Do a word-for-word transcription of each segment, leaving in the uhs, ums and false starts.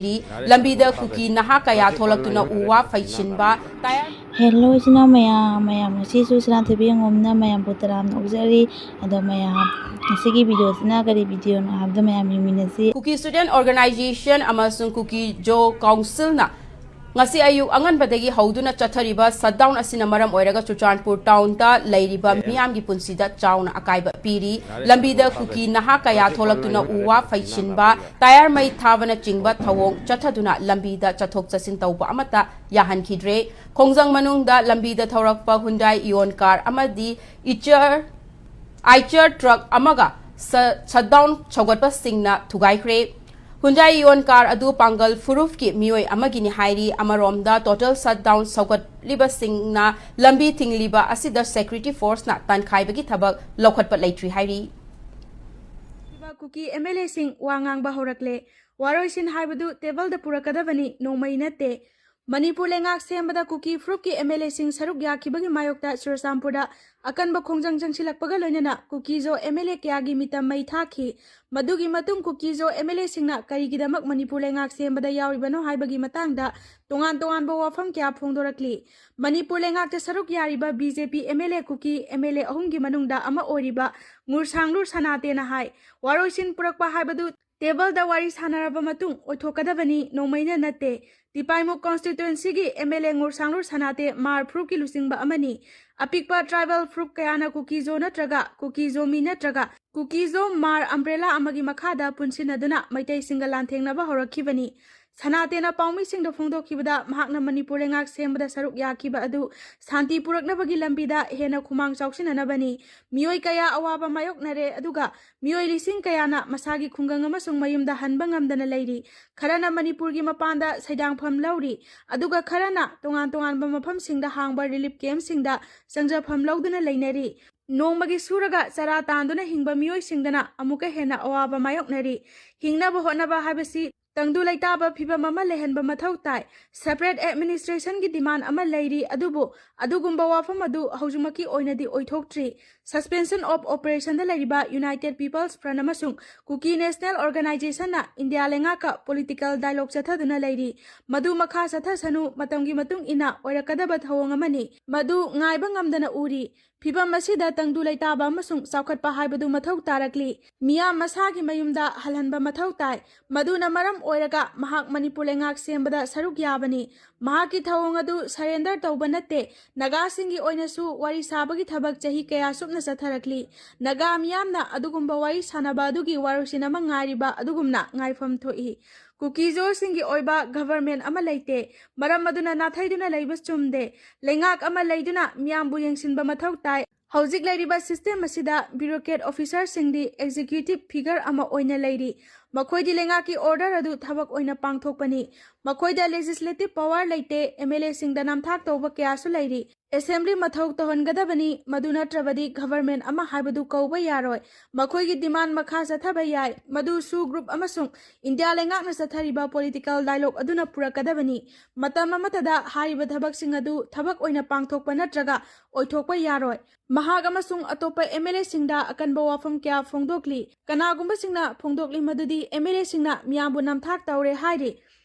ꯂꯝꯕꯤꯗ ꯀꯨꯀꯤ ꯅꯍꯥ ꯀꯌꯥ ꯊꯣꯛꯂꯛꯇꯨꯅ ꯎ ꯋꯥ ꯐꯩꯁꯤꯟꯕ, ꯇꯥꯌꯔ ꯍꯦꯜꯂꯣ ꯏꯆꯤꯟ ꯏꯅꯥꯎ ꯃꯌꯥꯝ, ꯃꯌꯥꯝ ꯉꯁꯤꯁꯨ ꯁꯅꯥꯊꯣꯏꯕꯤ ꯑꯉꯣꯝꯅ ꯃꯌꯥꯝꯕꯨ ꯇꯔꯥꯝꯅ ꯑꯣꯛꯆꯔꯤ꯫ ꯑꯗꯣ ꯃꯌꯥꯝ ꯉꯁꯤꯒꯤ ꯚꯤꯗꯤꯑꯣꯁꯤꯅ ꯀꯔꯤ ꯚꯤꯗꯤꯑꯣꯅꯣ ꯍꯥꯏꯕꯗꯣ ꯃꯌꯥꯝ ꯌꯦꯡꯃꯤꯟꯅꯁꯤ꯫ ꯀꯨꯀꯤ ꯁ꯭ꯇꯨꯗꯦꯟꯠ ꯑꯣꯔꯒꯅꯥꯏꯖꯦꯁꯟ ꯑꯃꯁꯨꯡ ꯀꯨꯀꯤ ꯖꯣ ꯀꯥꯎꯟꯁꯤꯜꯅ ꯉꯁꯤ ꯑꯌꯨꯛ ꯑꯉꯟꯕꯗꯒꯤ ꯍꯧꯗꯨꯅ ꯆꯠꯊꯔꯤꯕ ꯁꯠꯗꯥꯎꯟ ꯑꯁꯤꯅ ꯃꯔꯝ ꯑꯣꯏꯔꯒ ꯆꯨꯔꯆꯥꯟꯄꯨꯔ ꯇꯥꯎꯟꯗ ꯂꯩꯔꯤꯕ ꯃꯤꯌꯥꯝꯒꯤ ꯄꯨꯟꯁꯤꯗ ꯆꯥꯎꯅ ꯑꯀꯥꯏꯕ ꯄꯤꯔꯤ꯫ ꯂꯝꯕꯤꯗ ꯀꯨꯀꯤ ꯅꯍꯥ ꯀꯌꯥ ꯊꯣꯛꯂꯛꯇꯨꯅ ꯎ ꯋꯥ ꯐꯩꯁꯤꯟꯕ, ꯇꯥꯌꯔ ꯃꯩ ꯊꯥꯕꯅꯆꯤꯡꯕ ꯊꯧꯑꯣꯡ ꯆꯠꯊꯗꯨꯅ ꯂꯝꯕꯤꯗ ꯆꯠꯊꯣꯛ ꯆꯠꯁꯤꯟ ꯇꯧꯕ ꯑꯃꯠꯇ ꯌꯥꯍꯟꯈꯤꯗ꯭ꯔꯦ꯫ ꯈꯣꯡꯖꯪ ꯃꯅꯨꯡꯗ ꯂꯝꯕꯤꯗ ꯊꯧꯔꯛꯄ ꯍꯨꯟꯗꯥꯏ ꯏꯌꯣꯟ ꯀꯥꯔ ꯑꯃꯗꯤ ꯏꯆꯔ ꯑꯥꯏꯆꯔ ꯇ꯭ꯔꯛ ꯑꯃꯒ ꯁ- ꯁꯠꯗꯥꯎꯟ ꯁꯧꯒꯠꯄꯁꯤꯡꯅ ꯊꯨꯒꯥꯏꯈ꯭ꯔꯦ꯫ ꯍꯨꯟꯗꯥꯏ ꯏꯌꯣꯟ ꯀꯥꯔ ꯑꯗꯨ ꯄꯥꯡꯒꯜ ꯐꯨꯔꯨꯞꯀꯤ ꯃꯤꯑꯣꯏ ꯑꯃꯒꯤꯅꯤ ꯍꯥꯏꯔꯤ꯫ ꯑꯃꯔꯣꯝꯗ ꯇꯣꯇꯦꯜ ꯁꯠꯗꯥꯎꯟ ꯁꯧꯒꯠꯂꯤꯕꯁꯤꯡꯅ ꯂꯝꯕꯤ ꯊꯤꯡꯂꯤꯕ ꯑꯁꯤꯗ ꯁꯦꯀ꯭ꯌꯨꯔꯤꯇꯤ ꯐꯣꯔꯁꯅ ꯇꯥꯟꯈꯥꯏꯕꯒꯤ ꯊꯕꯛ ꯂꯧꯈꯠꯄ ꯂꯩꯇ꯭ꯔꯤ ꯍꯥꯏꯔꯤ꯫ ꯀꯨꯀꯤ ꯑꯦꯝ ꯑꯦꯜ ꯑꯦꯁꯤꯡ ꯋꯥ ꯉꯥꯡꯕ ꯍꯧꯔꯛꯂꯦ꯫ ꯋꯥꯔꯣꯏꯁꯤꯟ ꯍꯥꯏꯕꯗꯨ ꯇꯦꯕꯜꯗ ꯄꯨꯔꯛꯀꯗꯕꯅꯤ, ꯅꯣꯡꯃꯩ ꯅꯠꯇꯦ꯫ ꯃꯅꯤꯄꯨꯔ ꯂꯩꯉꯥꯛ ꯁꯦꯝꯕꯗ ꯀꯨꯀꯤ ꯐꯨꯔꯨꯞꯀꯤ ꯑꯦꯝ ꯑꯦꯜ ꯑꯦꯁꯤꯡ ꯁꯔꯨꯛ ꯌꯥꯈꯤꯕꯒꯤ ꯃꯥꯌꯣꯛꯇ ꯆꯨꯔꯆꯥꯟꯄꯨꯔꯗ ꯑꯀꯟꯕ ꯈꯣꯡꯖꯪ ꯆꯪꯁꯤꯜꯂꯛꯄꯒ ꯂꯣꯏꯅꯅ ꯀꯨꯀꯤꯖꯣ ꯑꯦꯝ ꯑꯦꯜ ꯑꯦ ꯀꯌꯥꯒꯤ ꯃꯤꯇꯝ ꯃꯩ ꯊꯥꯈꯤ꯫ ꯃꯗꯨꯒꯤ ꯃꯇꯨꯡ ꯀꯨꯀꯤꯖꯣ ꯑꯦꯝ ꯑꯦꯜ ꯑꯦꯁꯤꯡꯅ ꯀꯔꯤꯒꯤꯗꯃꯛ ꯃꯅꯤꯄꯨꯔ ꯂꯩꯉꯥꯛ ꯁꯦꯝꯕꯗ ꯌꯥꯎꯔꯤꯕꯅꯣ ꯍꯥꯏꯕꯒꯤ ꯃꯇꯥꯡꯗ ꯇꯣꯉꯥꯟ ꯇꯣꯉꯥꯟꯕ ꯋꯥꯐꯝ ꯀꯌꯥ ꯐꯣꯡꯗꯣꯔꯛꯂꯤ꯫ ꯃꯅꯤꯄꯨꯔ ꯂꯩꯉꯥꯛꯇ ꯁꯔꯨꯛ ꯌꯥꯔꯤꯕ B J P M L ꯑꯦ ꯀꯨꯀꯤ ꯑꯦꯝ ꯑꯦꯜ ꯑꯦ ꯑꯍꯨꯝꯒꯤ ꯃꯅꯨꯡꯗ ꯑꯃ ꯑꯣꯏꯔꯤꯕ ꯉꯨꯔꯁꯥꯡꯂꯨꯔ ꯁꯅꯥꯇꯦꯅ ꯍꯥꯏ, ꯋꯥꯔꯣꯏꯁꯤꯟ ꯄꯨꯔꯛꯄ ꯍꯥꯏꯕꯗꯨ ꯇꯦꯕꯜꯗ ꯋꯥꯔꯤ ꯁꯥꯟꯅꯔꯕ ꯃꯇꯨꯡ ꯑꯣꯏꯊꯣꯛꯀꯗꯕꯅꯤ, ꯅꯣꯡꯃꯩꯅ ꯅꯠꯇꯦ꯫ ꯇꯤꯄꯥꯏꯃꯨꯛ ꯀꯣꯟꯁꯇꯤꯇ꯭ꯋꯦꯟꯁꯤꯒꯤ ꯑꯦꯝ ꯑꯦꯜ ꯑꯦ ꯉꯨꯔꯁꯥꯡꯂꯨꯔ ꯁꯅꯥꯇꯦ ꯃꯥꯔ ꯐꯨꯔꯨꯞꯀꯤ ꯂꯨꯆꯤꯡꯕ ꯑꯃꯅꯤ꯫ ꯑꯄꯤꯛꯄ ꯇ꯭ꯔꯥꯏꯕꯦꯜ ꯐꯨꯔꯨꯞ ꯀꯌꯥꯅ ꯀꯨꯀꯤꯖꯣ ꯅꯠꯇ꯭ꯔꯒ ꯀꯨꯀꯤꯖꯣ ꯃꯤ ꯅꯠꯇ꯭ꯔꯒ ꯀꯨꯀꯤꯖꯣ ꯃꯥꯔ ꯑꯝꯕ꯭ꯔꯦꯂꯥ ꯑꯃꯒꯤ ꯃꯈꯥꯗ ꯄꯨꯟꯁꯤꯟꯅꯗꯨꯅ ꯃꯩꯇꯩꯁꯤꯡꯒ ꯂꯥꯟꯊꯦꯡꯅꯕ ꯍꯧꯔꯛꯈꯤꯕꯅꯤ꯫ ꯁꯅꯥꯇꯦꯅ ꯄꯥꯎꯃꯤꯁꯤꯡꯗ ꯐꯣꯡꯗꯣꯛꯈꯤꯕꯗ ꯃꯍꯥꯛꯅ ꯃꯅꯤꯄꯨꯔ ꯂꯩꯉꯥꯛ ꯁꯦꯝꯕꯗ ꯁꯔꯨꯛ ꯌꯥꯈꯤꯕ ꯑꯗꯨ ꯁꯥꯟꯇꯤ ꯄꯨꯔꯛꯅꯕꯒꯤ ꯂꯝꯕꯤꯗ ꯍꯦꯟꯅ ꯈꯨꯃꯥꯡ ꯆꯥꯎꯁꯤꯟꯅꯅꯕꯅꯤ꯫ ꯃꯤꯑꯣꯏ ꯀꯌꯥ ꯑꯋꯥꯕ ꯃꯥꯌꯣꯛꯅꯔꯦ, ꯑꯗꯨꯒ ꯃꯤꯑꯣꯏ ꯂꯤꯁꯤꯡ ꯀꯌꯥꯅ ꯃꯁꯥꯒꯤ ꯈꯨꯡꯒꯪ ꯑꯃꯁꯨꯡ ꯃꯌꯨꯝꯗ ꯍꯟꯕ ꯉꯝꯗꯅ ꯂꯩꯔꯤ꯫ ꯈꯔꯅ ꯃꯅꯤꯄꯨꯔꯒꯤ ꯃꯄꯥꯟꯗ ꯁꯩꯗꯥꯡꯐꯝ ꯂꯧꯔꯤ, ꯑꯗꯨꯒ ꯈꯔꯅ ꯇꯣꯉꯥꯟ ꯇꯣꯉꯥꯟꯕ ꯃꯐꯝꯁꯤꯡꯗ ꯍꯥꯡꯕ ꯔꯤꯂꯤꯐ ꯀꯦꯝꯞꯁꯤꯡꯗ ꯆꯪꯖꯐꯝ ꯂꯧꯗꯨꯅ ꯂꯩꯅꯔꯤ꯫ ꯅꯣꯡꯃꯒꯤ ꯁꯨꯔꯒ ꯆꯔꯥ ꯇꯥꯟꯗꯨꯅ ꯍꯤꯡꯕ ꯃꯤꯑꯣꯏꯁꯤꯡꯗꯅ ꯑꯃꯨꯛꯀ ꯍꯦꯟꯅ ꯑꯋꯥꯕ ꯃꯥꯌꯣꯛꯅꯔꯤ꯫ ꯍꯤꯡꯅꯕ ꯍꯣꯠꯅꯕ ꯍꯥꯏꯕꯁꯤ ꯇꯪꯗꯨ ꯂꯩꯇꯥꯕ ꯐꯤꯕꯝ ꯑꯃ ꯂꯩꯍꯟꯕ ꯃꯊꯧ ꯇꯥꯏ꯫ Separate administrationꯒꯤ demand ꯑꯃ ꯂꯩꯔꯤ, ꯑꯗꯨꯕꯨ ꯑꯗꯨꯒꯨꯝꯕ ꯋꯥꯐꯝ ꯑꯗꯨ ꯍꯧꯖꯤꯛꯃꯛꯀꯤ ꯑꯣꯏꯅꯗꯤ ꯑꯣꯏꯊꯣꯛꯇ꯭ꯔꯤ꯫ Suspension of operationꯗ ꯂꯩꯔꯤꯕ United People's Front ꯑꯃꯁꯨꯡ Kuki National Organizationꯅ ꯏꯟꯗꯤꯌꯥ ꯂꯩꯉꯥꯛꯀ political dialogue ꯆꯠꯊꯗꯨꯅ ꯂꯩꯔꯤ꯫ ꯃꯗꯨ ꯃꯈꯥ ꯆꯠꯊꯁꯅꯨ, ꯃꯇꯝꯒꯤ ꯃꯇꯨꯡ ꯏꯟꯅ ꯑꯣꯏꯔꯛꯀꯗꯕ ꯊꯧꯑꯣꯡ ꯑꯃꯅꯤ꯫ ꯃꯗꯨ ꯉꯥꯏꯕ ꯉꯝꯗꯅ ꯎꯔꯤ꯫ ꯐꯤꯚꯝ ꯑꯁꯤꯗ ꯇꯪꯗꯨ ꯂꯩꯇꯥꯕ ꯑꯃꯁꯨꯡ ꯆꯥꯎꯈꯠꯄ ꯍꯥꯏꯕꯗꯨ ꯃꯊꯧ ꯇꯥꯔꯛꯂꯤ꯫ ꯃꯤꯌꯥꯝ ꯃꯁꯥꯒꯤ ꯃꯌꯨꯝꯗ ꯍꯜꯍꯟꯕ ꯃꯊꯧ ꯇꯥꯏ꯫ ꯃꯗꯨꯅ ꯃꯔꯝ ꯑꯣꯏꯔꯒ ꯃꯍꯥꯛ ꯃꯅꯤꯄꯨꯔ ꯂꯩꯉꯥꯛ ꯁꯦꯝꯕꯗ ꯁꯔꯨꯛ ꯌꯥꯕꯅꯤ꯫ ꯃꯍꯥꯛꯀꯤ ꯊꯧꯑꯣꯡ ꯑꯗꯨ surrender ꯇꯧꯕ ꯅꯠꯇꯦ꯫ ꯅꯥꯒꯥꯁꯤꯡꯒꯤ ꯑꯣꯏꯅꯁꯨ ꯋꯥꯔꯤ ꯁꯥꯕꯒꯤ ꯊꯕꯛ ꯆꯍꯤ ꯀꯌꯥ ꯁꯨꯞꯅ ꯆꯠꯊꯔꯛꯂꯤ꯫ ꯅꯥꯒꯥ ꯃꯤꯌꯥꯝꯅ ꯑꯗꯨꯒꯨꯝꯕ ꯋꯥꯔꯤ ꯁꯥꯅꯕ ꯑꯗꯨꯒꯤ ꯋꯥꯔꯣꯏꯁꯤꯟ ꯑꯃ ꯉꯥꯏꯔꯤꯕ ꯑꯗꯨꯒꯨꯝꯅ ꯉꯥꯏꯐꯝ ꯊꯣꯛꯏ꯫ ꯀꯨꯀꯤꯖꯣꯁꯤꯡꯒꯤ ꯑꯣꯏꯕ government ꯑꯃ ꯂꯩꯇꯦ꯫ ꯃꯔꯝ ꯑꯗꯨꯅ ꯅꯥꯊꯩꯗꯨꯅ ꯂꯩꯕ ꯆꯨꯝꯗꯦ꯫ ꯂꯩꯉꯥꯛ ꯑꯃ ꯂꯩꯗꯨꯅ ꯃꯤꯌꯥꯝꯕꯨ ꯌꯦꯡꯁꯤꯟꯕ ꯃꯊꯧ ꯇꯥꯏ꯫ ꯍꯧꯖꯤꯛ ꯂꯩꯔꯤꯕ system ꯑꯁꯤꯗ bureaucrat officerꯁꯤꯡꯗꯤ executive figure ꯑꯃ ꯑꯣꯏꯅ ꯂꯩꯔꯤ꯫ ꯃꯈꯣꯏꯗꯤ ꯂꯩꯉꯥꯛꯀꯤ order ꯑꯗꯨ ꯊꯕꯛ ꯑꯣꯏꯅ ꯄꯥꯡꯊꯣꯛꯄꯅꯤ꯫ ꯃꯈꯣꯏꯗ legislative power ꯂꯩꯇꯦ꯫ MLAꯁꯤꯡꯗ ꯅꯝꯊꯥꯛ ꯇꯧꯕ ꯀꯌꯥꯁꯨ ꯂꯩꯔꯤ꯫ Assembly ꯃꯊꯧ ꯇꯧꯍꯟꯒꯗꯕꯅꯤ, ꯃꯗꯨ ꯅꯠꯇ꯭ꯔꯕꯗꯤ government ꯑꯃ ꯍꯥꯏꯕꯗꯨ ꯀꯧꯕ ꯌꯥꯔꯣꯏ꯫ ꯃꯈꯣꯏꯒꯤ demand ꯃꯈꯥ ꯆꯠꯊꯕ ꯌꯥꯏ, ꯃꯗꯨ SoO group ꯑꯃꯁꯨꯡ ꯏꯟꯗꯤꯌꯥ ꯂꯩꯉꯥꯛꯅ ꯆꯠꯊꯔꯤꯕ political dialogue ꯑꯗꯨꯅ ꯄꯨꯔꯛꯀꯗꯕꯅꯤ꯫ ꯃꯇꯝ ꯑꯃꯠꯇꯗ ꯍꯥꯏꯔꯤꯕ ꯊꯕꯛꯁꯤꯡ ꯑꯗꯨ ꯊꯕꯛ ꯑꯣꯏꯅ ꯄꯥꯡꯊꯣꯛꯄ ꯅꯠꯇ꯭ꯔꯒ ꯑꯣꯏꯊꯣꯛꯄ ꯌꯥꯔꯣꯏ꯫ ꯃꯍꯥꯛ ꯑꯃꯁꯨꯡ ꯑꯇꯣꯞꯄ MLAꯁꯤꯡꯗ ꯑꯀꯟꯕ ꯋꯥꯐꯝ ꯀꯌꯥ ꯐꯣꯡꯗꯣꯛꯂꯤ꯫ ꯀꯅꯥꯒꯨꯝꯕꯁꯤꯡꯅ ꯐꯣꯡꯗꯣꯛꯂꯤ ꯃꯗꯨꯗꯤ MLAꯁꯤꯡꯅ ꯃꯤꯌꯥꯝꯕꯨ ꯅꯝꯊꯥꯛ ꯇꯧꯔꯦ ꯍꯥꯏꯔꯤ꯫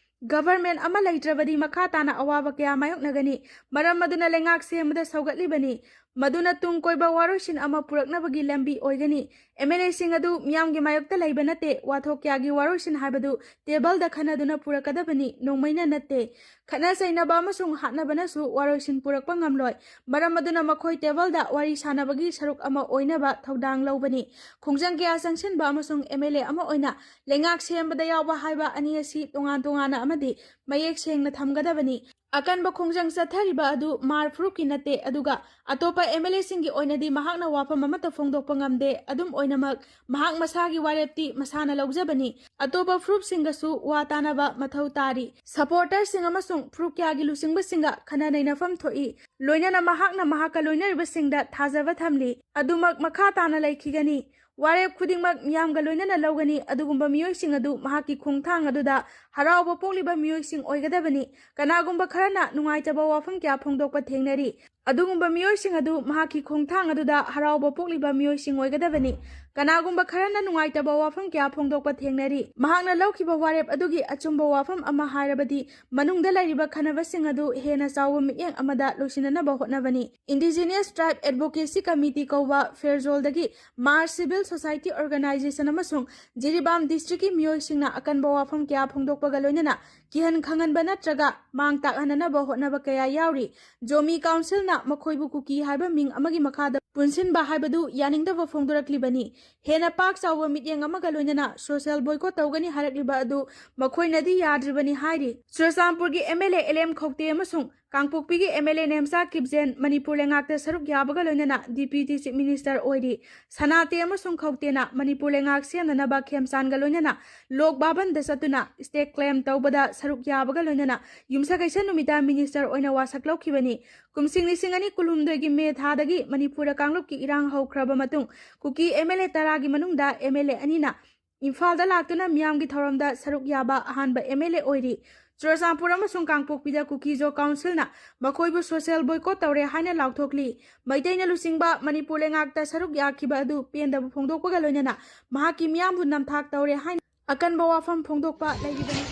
Government ꯑꯃ ꯂꯩꯇ꯭ꯔꯕꯗꯤ ꯃꯈꯥ ꯇꯥꯅ ꯑꯋꯥꯕ ꯀꯌꯥ ꯃꯥꯌꯣꯛꯅꯒꯅꯤ꯫ ꯃꯔꯝ ꯑꯗꯨꯅ ꯂꯩꯉꯥꯛ ꯁꯦꯝꯕꯗ ꯁꯧꯒꯠꯂꯤꯕꯅꯤ꯫ ꯃꯗꯨꯅ ꯇꯨꯡ ꯀꯣꯏꯕ ꯋꯥꯔꯣꯏꯁꯤꯟ ꯑꯃ ꯄꯨꯔꯛꯅꯕꯒꯤ ꯂꯝꯕꯤ ꯑꯣꯏꯒꯅꯤ꯫ MLAꯁꯤꯡ ꯑꯗꯨ ꯃꯤꯌꯥꯝꯒꯤ ꯃꯥꯌꯣꯛꯇ ꯂꯩꯕ ꯅꯠꯇꯦ꯫ ꯋꯥꯊꯣꯛ ꯀꯌꯥꯒꯤ ꯋꯥꯔꯣꯏꯁꯤꯟ ꯍꯥꯏꯕꯗꯨ tableꯗ ꯈꯟꯅꯗꯨꯅ ꯄꯨꯔꯛꯀꯗꯕꯅꯤ, ꯅꯣꯡꯃꯩꯅ ꯅꯠꯇꯦ꯫ ꯈꯠꯅ ꯆꯩꯅꯕ ꯑꯃꯁꯨꯡ ꯍꯥꯠꯅꯕꯅꯁꯨ ꯋꯥꯔꯣꯏꯁꯤꯟ ꯄꯨꯔꯛꯄ ꯉꯝꯂꯣꯏ꯫ ꯃꯔꯝ ꯑꯗꯨꯅ ꯃꯈꯣꯏ tableꯗ ꯋꯥꯔꯤ ꯁꯥꯅꯕꯒꯤ ꯁꯔꯨꯛ ꯑꯃ ꯑꯣꯏꯅꯕ ꯊꯧꯗꯥꯡ ꯂꯧꯕꯅꯤ꯫ ꯈꯣꯡꯖꯪ ꯀꯌꯥ ꯆꯪꯁꯤꯟꯕ ꯑꯃꯁꯨꯡ MLA ꯑꯃ ꯑꯣꯏꯅ ꯂꯩꯉꯥꯛ ꯁꯦꯝꯕꯗ ꯌꯥꯎꯕ ꯍꯥꯏꯕ ꯑꯅꯤ ꯑꯁꯤ ꯇꯣꯉꯥꯟ ꯇꯣꯉꯥꯟꯅ ꯑꯃꯗꯤ ꯃꯌꯦꯛ ꯁꯦꯡꯅ ꯊꯝꯒꯗꯕꯅꯤ꯫ ꯑꯀꯟꯕ ꯈꯣꯡꯖꯪ ꯆꯠꯊꯔꯤꯕ ꯑꯗꯨ ꯃꯥꯔ ꯐꯨꯔꯨꯞꯀꯤ ꯅꯠꯇꯦ, ꯑꯗꯨꯒ ꯑꯇꯣꯞꯄ MLAꯁꯤꯡꯒꯤ ꯑꯣꯏꯅꯗꯤ ꯃꯍꯥꯛꯅ ꯋꯥꯐꯝ ꯑꯃꯠꯇ ꯐꯣꯡꯗꯣꯛꯄ ꯉꯝꯗꯦ꯫ ꯑꯗꯨꯝ ꯑꯣꯏꯅꯃꯛ, ꯃꯍꯥꯛ ꯃꯁꯥꯒꯤ ꯋꯥꯔꯦꯞꯇꯤ ꯃꯁꯥꯅ ꯂꯧꯖꯕꯅꯤ꯫ ꯑꯇꯣꯞꯄ ꯐꯨꯔꯨꯞꯁꯤꯡꯒꯁꯨ ꯋꯥ ꯇꯥꯅꯕ ꯃꯊꯧ ꯇꯥꯔꯤ꯫ Supporterꯁꯤꯡ ꯑꯃꯁꯨꯡ ꯐꯨꯔꯨꯞ ꯀꯌꯥꯒꯤ ꯂꯨꯆꯤꯡꯕꯁꯤꯡꯒ ꯈꯟꯅ ꯅꯩꯅꯐꯝ ꯊꯣꯛꯏ꯫ ꯂꯣꯏꯅꯅ ꯃꯍꯥꯛꯅ ꯃꯍꯥꯛꯀ ꯂꯣꯏꯅꯔꯤꯕꯁꯤꯡꯗ ꯊꯥꯖꯕ ꯊꯝꯂꯤ꯫ ꯑꯗꯨꯃꯛ ꯃꯈꯥ ꯇꯥꯅ ꯂꯩꯈꯤꯒꯅꯤ꯫ ꯋꯥꯔꯦꯞ ꯈꯨꯗꯤꯡꯃꯛ ꯃꯤꯌꯥꯝꯒ ꯂꯣꯏꯅꯅ ꯂꯧꯒꯅꯤ꯫ ꯑꯗꯨꯒꯨꯝꯕ ꯃꯤꯑꯣꯏꯁꯤꯡ ꯑꯗꯨ ꯃꯍꯥꯛꯀꯤ ꯈꯣꯡꯊꯥꯡ ꯑꯗꯨꯗ ꯍꯔꯥꯎꯕ ꯄꯣꯛꯂꯤꯕ ꯃꯤꯑꯣꯏꯁꯤꯡ ꯑꯣꯏꯒꯗꯕꯅꯤ꯫ ꯀꯅꯥꯒꯨꯝꯕ ꯈꯔꯅ ꯅꯨꯡꯉꯥꯏꯇꯕ ꯋꯥꯐꯝ ꯀꯌꯥ ꯐꯣꯡꯗꯣꯛꯄ ꯊꯦꯡꯅꯔꯤ꯫ ꯑꯗꯨꯒꯨꯝꯕ ꯃꯤꯑꯣꯏꯁꯤꯡ ꯑꯗꯨ ꯃꯍꯥꯛꯀꯤ ꯈꯣꯡꯊꯥꯡ ꯑꯗꯨꯗ ꯍꯔꯥꯎꯕ ꯄꯣꯛꯂꯤꯕ ꯃꯤꯑꯣꯏꯁꯤꯡ ꯑꯣꯏꯒꯗꯕꯅꯤ꯫ ꯀꯅꯥꯒꯨꯝꯕ ꯈꯔꯅ ꯅꯨꯡꯉꯥꯏꯇꯕ ꯋꯥꯐꯝ ꯀꯌꯥ ꯐꯣꯡꯗꯣꯛꯄ ꯊꯦꯡꯅꯔꯤ꯫ ꯃꯍꯥꯛꯅ ꯂꯧꯈꯤꯕ ꯋꯥꯔꯦꯞ ꯑꯗꯨꯒꯤ ꯑꯆꯨꯝꯕ ꯋꯥꯐꯝ ꯑꯃ ꯍꯥꯏꯔꯕꯗꯤ ꯃꯅꯨꯡꯗ ꯂꯩꯔꯤꯕ ꯈꯟꯅꯕꯁꯤꯡ ꯑꯗꯨ ꯍꯦꯟꯅ ꯆꯥꯎꯕ ꯃꯤꯠꯌꯦꯡ ꯑꯃꯗ ꯂꯣꯏꯁꯤꯟꯅꯅꯕ ꯍꯣꯠꯅꯕꯅꯤ꯫ Indigenous Tribe Advocacy Committee ꯀꯧꯕ ꯐꯦꯔꯖꯣꯜꯗꯒꯤ ꯃꯥꯔꯁ ꯁꯤꯚꯤꯜ ꯁꯣꯁꯥꯏꯇꯤ ꯑꯣꯔꯒꯅꯥꯏꯖꯦꯁꯟ ꯑꯃꯁꯨꯡ ꯖꯤꯔꯤꯕꯥꯝ ꯗꯤꯁꯇ꯭ꯔꯤꯛꯀꯤ ꯃꯤꯑꯣꯏꯁꯤꯡꯅ ꯑꯀꯟꯕ ꯋꯥꯐꯝ ꯀꯌꯥ ꯐꯣꯡꯗꯣꯛꯄꯒ ꯂꯣꯏꯅꯅ ꯀꯤꯍꯟ ꯈꯪꯍꯟꯕ ꯅꯠꯇ꯭ꯔꯒ ꯃꯥꯡ ꯇꯥꯛꯍꯟꯅꯅꯕ ꯍꯣꯠꯅꯕ ꯀꯌꯥ ꯌꯥꯎꯔꯤ꯫ ꯖꯣꯃꯤ ꯀꯥꯎꯟꯁꯤꯜꯅ ꯃꯈꯣꯏꯕꯨ ꯀꯨꯀꯤ ꯍꯥꯏꯕ ꯃꯤꯡ ꯑꯃꯒꯤ ꯃꯈꯥꯗ ꯄꯨꯟꯁꯤꯟꯕ ꯍꯥꯏꯕꯗꯨ ꯌꯥꯅꯤꯡꯗꯕ ꯐꯣꯡꯗꯣꯔꯛꯂꯤꯕꯅꯤ꯫ ꯍꯦꯟꯅ ꯄꯥꯛ ꯆꯥꯎꯕ ꯃꯤꯠꯌꯦꯡ ꯑꯃꯒ ꯂꯣꯏꯅꯅ ꯁꯣꯁꯤꯌꯦꯜ ꯕꯣꯏꯀꯣꯠ ꯇꯧꯒꯅꯤ ꯍꯥꯏꯔꯛꯂꯤꯕ ꯑꯗꯨ ꯃꯈꯣꯏꯅꯗꯤ ꯌꯥꯗ꯭ꯔꯤꯕꯅꯤ ꯍꯥꯏꯔꯤ꯫ ꯆꯨꯔꯆꯥꯟꯄꯨꯔꯒꯤ M L A L M Khaute ꯑꯃꯁꯨꯡ ꯀꯥꯡꯄꯣꯛꯄꯤꯒꯤ M L A Nemcha Kipgen Manipur ꯂꯩꯉꯥꯛꯇ ꯁꯔꯨꯛ ꯌꯥꯕꯒ ꯂꯣꯏꯅꯅ ꯗꯤꯄ꯭ꯌꯨꯇꯤ ꯆꯤꯐ ꯃꯤꯅꯤꯁꯇꯔ ꯑꯣꯏꯔꯤ꯫ ꯁꯅꯥꯇꯦ ꯑꯃꯁꯨꯡ ꯈꯧꯇꯦꯅ ꯃꯅꯤꯄꯨꯔ ꯂꯩꯉꯥꯛ ꯁꯦꯝꯅꯅꯕ ꯈꯦꯝꯆꯥꯟꯒ ꯂꯣꯏꯅꯅ ꯂꯣꯛ ꯚꯕꯟꯗ ꯆꯠꯇꯨꯅ ꯁ꯭ꯇꯦꯠ ꯀ꯭ꯂꯦꯝ ꯇꯧꯕꯗ ꯁꯔꯨꯛ ꯌꯥꯕꯒ ꯂꯣꯏꯅꯅ ꯌꯨꯝꯁꯀꯩꯁ ꯅꯨꯃꯤꯠꯇ ꯃꯤꯅꯤꯁꯇꯔ ꯑꯣꯏꯅ ꯋꯥꯁꯛ ꯂꯧꯈꯤꯕꯅꯤ꯫ ꯀꯨꯝꯁꯤꯡ ꯂꯤꯁꯤꯡ ꯑꯅꯤ ꯀꯨꯟꯍꯨꯝꯗꯣꯏꯒꯤ ꯃꯦ ꯊꯥꯗꯒꯤ ꯃꯅꯤꯄꯨꯔꯗ ꯀꯥꯡꯂꯨꯞꯀꯤ ꯏꯔꯥꯡ ꯍꯧꯈ꯭ꯔꯕ ꯃꯇꯨꯡ ꯀꯨꯀꯤ ꯑꯦꯝ ꯑꯦꯜ ꯑꯦ ꯇꯔꯥꯒꯤ ꯃꯅꯨꯡꯗ ꯑꯦꯝ ꯑꯦꯜ ꯑꯦ ꯑꯅꯤꯅ ꯏꯝꯐꯥꯜꯗ ꯂꯥꯛꯇꯨꯅ ꯃꯤꯌꯥꯝꯒꯤ ꯊꯧꯔꯝꯗ ꯁꯔꯨꯛ ꯌꯥꯕ ꯑꯍꯥꯟꯕ ꯑꯦꯝ ꯑꯦꯜ ꯑꯦ ꯑꯣꯏꯔꯤ꯫ ꯆꯨꯔꯆꯥꯟꯄꯨꯔ ꯑꯃꯁꯨꯡ ꯀꯥꯡꯄꯣꯛꯄꯤꯗ ꯀꯨꯀꯤꯖꯣ ꯀꯥꯎꯟꯁꯤꯜꯅ ꯃꯈꯣꯏꯕꯨ ꯁꯣꯁꯤꯌꯦꯜ ꯕꯣꯏꯀꯣꯠ ꯇꯧꯔꯦ ꯍꯥꯏꯅ ꯂꯥꯎꯊꯣꯛꯂꯤ꯫ ꯃꯩꯇꯩꯅ ꯂꯨꯆꯤꯡꯕ ꯃꯅꯤꯄꯨꯔ ꯂꯩꯉꯥꯛꯇ ꯁꯔꯨꯛ ꯌꯥꯈꯤꯕ ꯑꯗꯨ ꯄꯦꯟꯗꯕ ꯐꯣꯡꯗꯣꯛꯄꯒ ꯂꯣꯏꯅꯅ ꯃꯍꯥꯛꯀꯤ ꯃꯤꯌꯥꯝꯕꯨ ꯅꯝꯊꯥꯛ ꯇꯧꯔꯦ ꯍꯥꯏꯅ ꯑꯀꯟꯕ ꯋꯥꯐꯝ ꯐꯣꯡꯗꯣꯛꯄ ꯂꯩꯔꯤꯕꯅꯤ꯫